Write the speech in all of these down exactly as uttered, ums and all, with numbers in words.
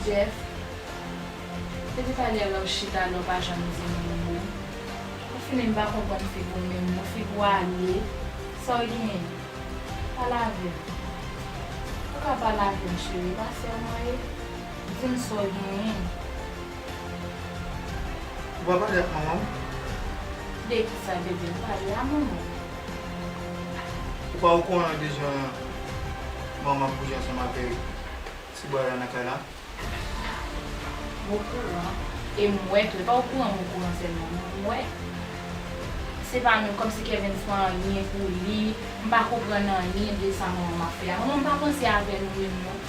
Jef, depi talè lè w chita la, w pa janm di m yon mo. Ou fini m pa konprann figi w menm non, figi w ale. Sa w genyen? Pale avè m. Ou ka pale avè m, cheri, pa sèman e. Di m sa w genyen. Ou pa pale ak manman w? De kisa, bebe? M pale a manman m. Ou pa okouran de jan manman bouje ansanm avèk ti bwa la nan kay la? M okouran. E m wè tou. E pa okouran, m okouran sèlman. M wè. Se pa menm kòmsi Kevens pa anyen pou li. M pa konprann anyen de sa manman m ap fè a. Manman m pa panse avè nou menm non.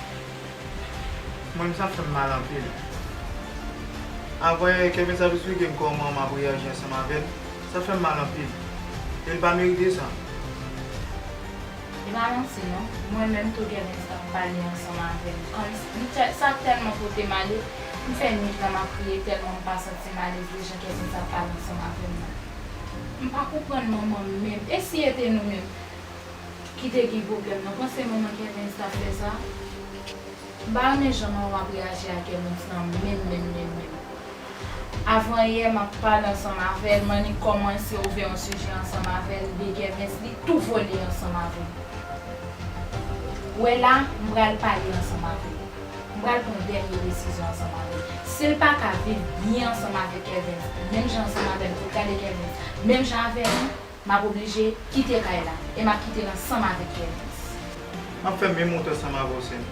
Mwen menm sa fè m mal anpil. Apre Kevens ap esplike m kòman m ap reyaji ansanm avè l, sa fè m mal anpil. E l pa merite sa. E pa manti non, mwen menm tou Kevens t ap pale ansanm avè m. Kòmsi, m tè-, sa tèlman pote m ale, m fè nwit lan m ap kriye tèlman m pa santi m alèz de jan Kevens ap pale ansanm avè m nan. M pa konprann manman m menm. E si e te nou menm ki te gen pwoblèm nan, panse manman Kevens t ap fè sa? M pa renmen jan manman m ap reyaji ak Evens nan menm, menm, menm, menm. Avanyè, m ap pale ansanm avè l, m annik kòmanse ouvè yon sijè ansanm avè l de Evens, li tou vole ansanm avè m. Wè la, m pral pale ansanm avè l. M pral pran dènye desizyon ansanm avè l. Si l pa ka viv byen ansanm avèk Evens, menm jan ansanm avè m, pou gade Evens, menm jan avè nou, m ap oblije kite kay la e m ap kite l ansanm avèk Evens. M ap fè menm wout ansanm avè w, sè m.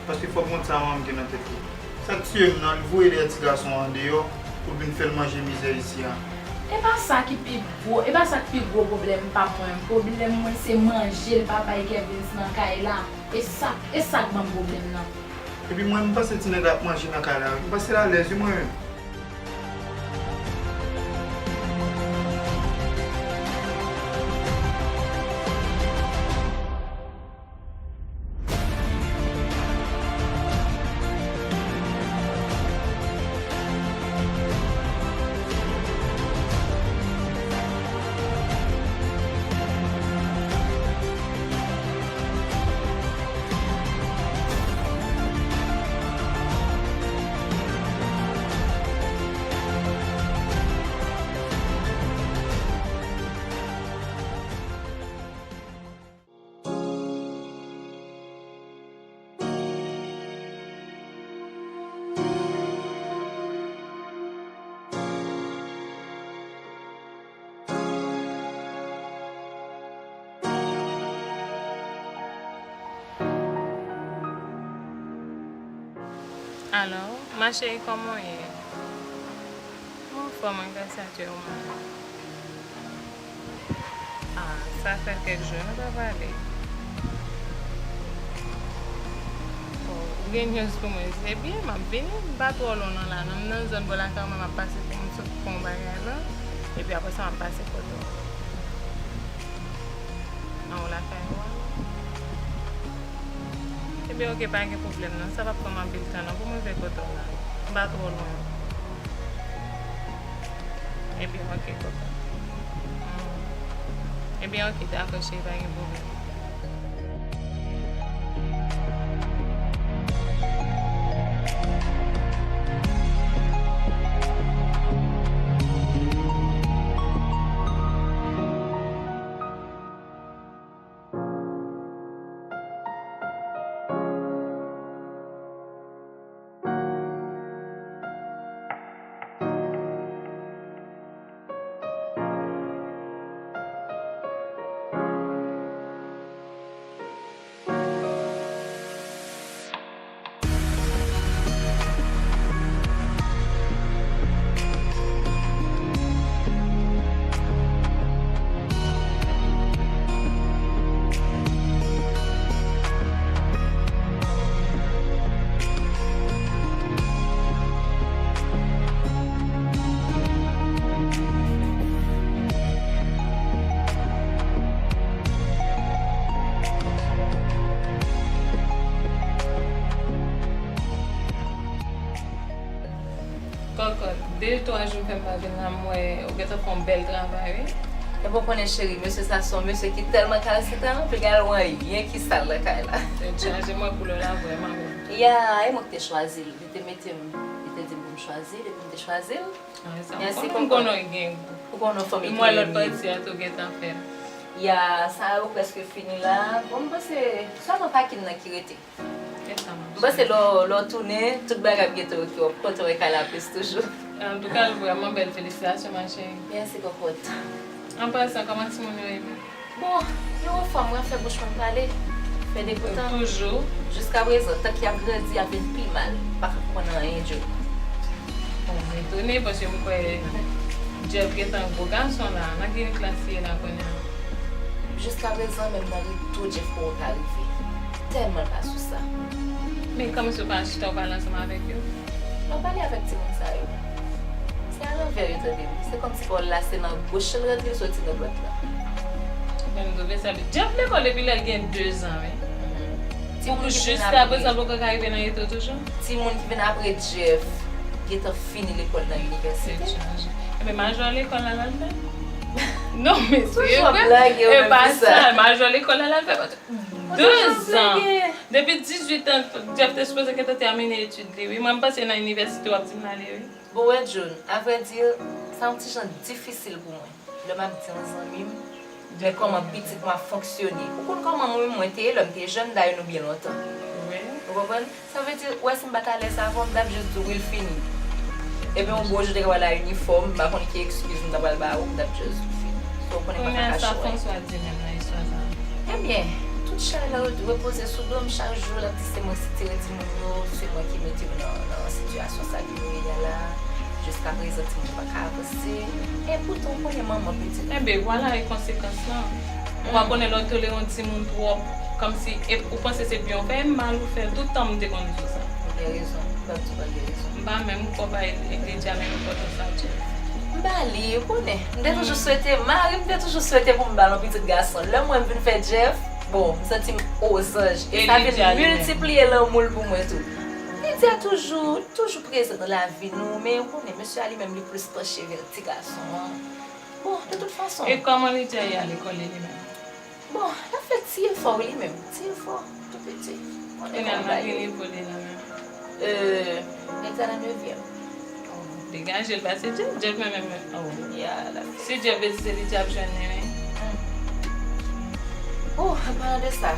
Paske fòk wont sa manman m gen nan tèt li. Sa k tiye m nan, li voye dèyè ti gason an andeyò pou l vin fè l manje mizè isi a. E pa sa ki pi gwo, e pa sa k pi gwo pwoblèm pa mwen. Pwoblèm mwen se manje l pa bay Evens nan kay la. E sa, e sa k ban m pwoblèm nan. Epi mwen, m panse ti nèg la ap manje nan kay la wi. M panse l alèz wi mwen menm. Alò, ma chérie, kòman w ye? Mwen anfòm wi, gras a Dye, ou menm? Ah, sa fè kèk jou nou pa pale. Oh, ou gen news pou mwen? Se byen, m ap vini, m pa twò lwen non la, non. M nan zòn bò lakay mwen, m ap pase pou m sot pran yon bagay la, epi apre sa, m ap pase kote w. Nan ou lakay ou a? Ebyen, oke, pa gen pwoblèm non. Sa p ap pran m anpil tan non pou m rive kote w la. M pa twò lwen. Ebyen, oke, kòkòt. Hmm. Ebyen, oke, dakò, cheri, pa gen pwoblèm. Kòkòt, de twa jou m fè m pa vin la, m wè ou gentan fè yon bèl travay, wi. Epi w konnen, cheri, mesye sa se yon mesye ki tèlman kalsitran, anpil gade w anyen ki sal nan kay la. Tèt chaje, mwen koulè w la vrèman bèl. Ya, e mwen ki te chwazi l. Li te mete m, li te di m pou m chwazi l, epi m te chwazi l. Ah, sa, mwen menm m konnen w gen gou. Ou konnen w fanmi ki renmen. Mwen lòt pati a tou gentan fè m. Ya, sa yo prèske fini la. Bon, m panse sèlman pakin nan ki rete. M panse lè w, lè w tounen, tout bagay ap gentan oke, w ap kontan wè kay la plis toujou. Antouka, l vrèman bèl, felisitasyon, ma chérie. Mèsi, kòkòt. An pasan, kòman timoun yo ye menm? Bon, yo anfòm, wi, fè bouch mwen pale, fè degoutan. Toujou. Jiskaprezan, tank y ap grandi, y ap vin pi mal. Pa ka konprann anyen, Joe. Bon, m etone, paske m kwè Jeff gentan gwo gason la. Nan ki klas li ye la kounye a? Jiskaprezan, menm nan retou Jeff poko ka rive. Tèlman l pa sou sa. Men kòman si w pa chita w pale ansanm avèk yo? Mwen pale avèk timoun sa yo. Se alanvè yo tande m. Se kòmsi pawòl la se nan goch l rantre, l soti nan dwat la. Men m twouve sa byen. Jeff lekòl depi lè l gen dezan, wi. Pou jiskaprezan l poko ka rive nan retou toujou. Timoun ki vin apre Jeff gentan fini lekòl nan inivèsite. Ebyen, majò lekòl la l al fè? Non, men se vre. E pa sa, majò lekòl la l al fè. Dezan. Depi dizuit an, Jeff te sipoze gentan tèmine etid li, wi. Mwen, m panse nan inivèsite w ap di m l ale, wi. Bon, wè, June, avrèdi, sa yon ti jan difisil pou mwen. Lè m ap di yon zanmi m, men kòman pitit mwen ap fonksyone. Ou konn kòman mwen menm mwen te ye lè m te jèn, dayè nou byen lontan. Wi. Ou konprann? Sa vle di, ou wè si m pa t alèz avè w, m t ap jis di w wi l fini. Epi yon bon jou te ka pral a inifòm, m pa konn ki ekskiz m ta pral ba ou, m t ap jis di w fini. So, ou konnen m pa ka kache w. Kounye a sa François di menm nan istwa sa a? Ebyen, tout chay la repoze sou do m chak jou, l ap di se mwen ki tire timoun yo, se mwen ki mete yo nan, nan sitiyasyon sa ke yo ye a la. Jiskaprezan, timoun pa ka avanse. E poutan, ou konnen manman pitit. Enben, vwala e konsekans lan. Ou pa konnen lè w tolere yon timoun twòp, kòmsi, e, ou panse se byen w fè, e mal ou fè. Tout tan m te konn di w sa. Ou gen rezon. M p ap di w pa gen rezon. M pa menm kwè w bay Lydia menm enpòtans sa w di. M ba li, ou konnen. M te toujou swete, mari m te toujou swete pou m ba l yon pitit gason. Lè mwen m vin fè Jeff, bon, m santi m ozanj. E sa vin miltipliye lanmou l pou mwen tou. Lydia toujou, toujou prezan nan lavi nou, men ou konnen, mesye a li menm li plis panche vè ti gason an. Bon, de tout fason. E kòman Lydia ye a lekòl li, li menm? Bon, l ap fè ti efò wi li menm, ti efò, tou piti. Konnen kòman bagay yo ye. Ki nivo li la menm? Euh, Lydia nan nevyèm. Oh, degaje l pase Jeff, Jeff menm, menm, oh. Ya, l ap fè. Si Jeff vle di se li, Jeff jwenn li, wi. Hmm. Oh, an palan de sa,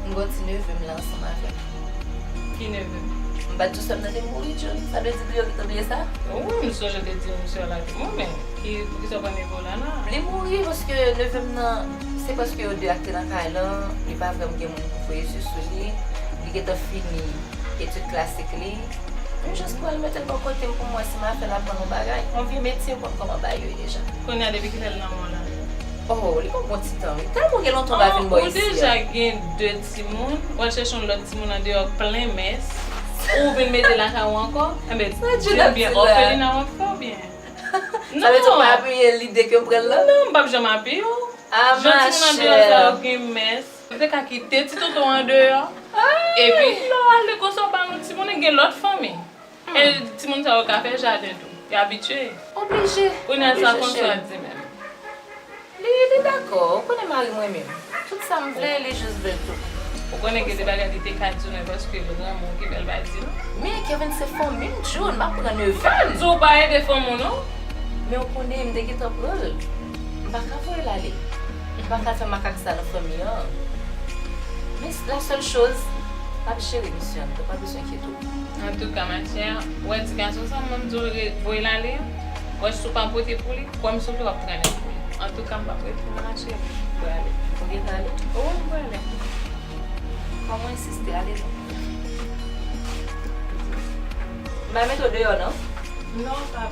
m gen yon ti neve m la ansanm avè m. Ki neve? M pa t di w sè m nan te mouri, June. Sa vle di bliye w gentan bliye sa? Wi, m sonje w te di m sè w la te mouri, men ki, poukisa w pran neve w la la? Li mouri paske neve m nan, se paske yo de ak te nan kay lan, li pa vrèman gen moun pou voye zye sou li. Li gentan fini etid klasik li. M jis pral mete l bò kote m pou m wè si m a fè l aprann yon bagay. Yon vye metye, ou konn kòman bagay yo ye deja. Kounye a, depi kilè l nan mò la? Oh, li gon bon ti tan, wi. Tèlman gen lontan w pa vin bò isi a. Ou deja gen de timoun, w al chèche yon lòt timoun andeyò plen mès, ou vin mete lakay ou ankò? Enben, di m byen, òfelina w ap fè oubyen? Sa vle di w pa apiye lide ke m pran la? Non, m p ap janm apiye w. Ah, jan timoun andeyò sa yo gen mès. Ou te ka kite ti tonton andeyò. Epi, lè w ale konsa, w ba yon timoun, gen lòt fanmi. E timoun sa yo ka fè jaden tou. Y abitye. Oblije. Kounye a sa François di menm. Li, li dakò. Ou konnen mari mwen menm. Tout sa m vle, li jis vle l tou. Ou konnen gen de bagay li te ka di w, men paske l renmen w ki fè l pa di w. Men Kevin se fanmi m, June, m ap pran neve m. M pa di w pa ede fanmi w, non. Men ou konnen, m te gentan pran l. M pa ka voye l ale. M pa ka fè makak sa nan fanmi an. Men la sèl choz, m ap jere misyon an, donk pa bezwen enkyete w. Antouka, ma chère, ou wè ti gason sa, mwen m di w re-, voye l ale an, wè si w pa pote pou li, kwè m sou tou w ap trennen pou li. Antouka, m p ap ret pou mwen, ma chère. Ou prale? Ou prale? Wi, m prale. Kòm ou ensiste, ale non. M pa mete w deyò, non? Non, pa.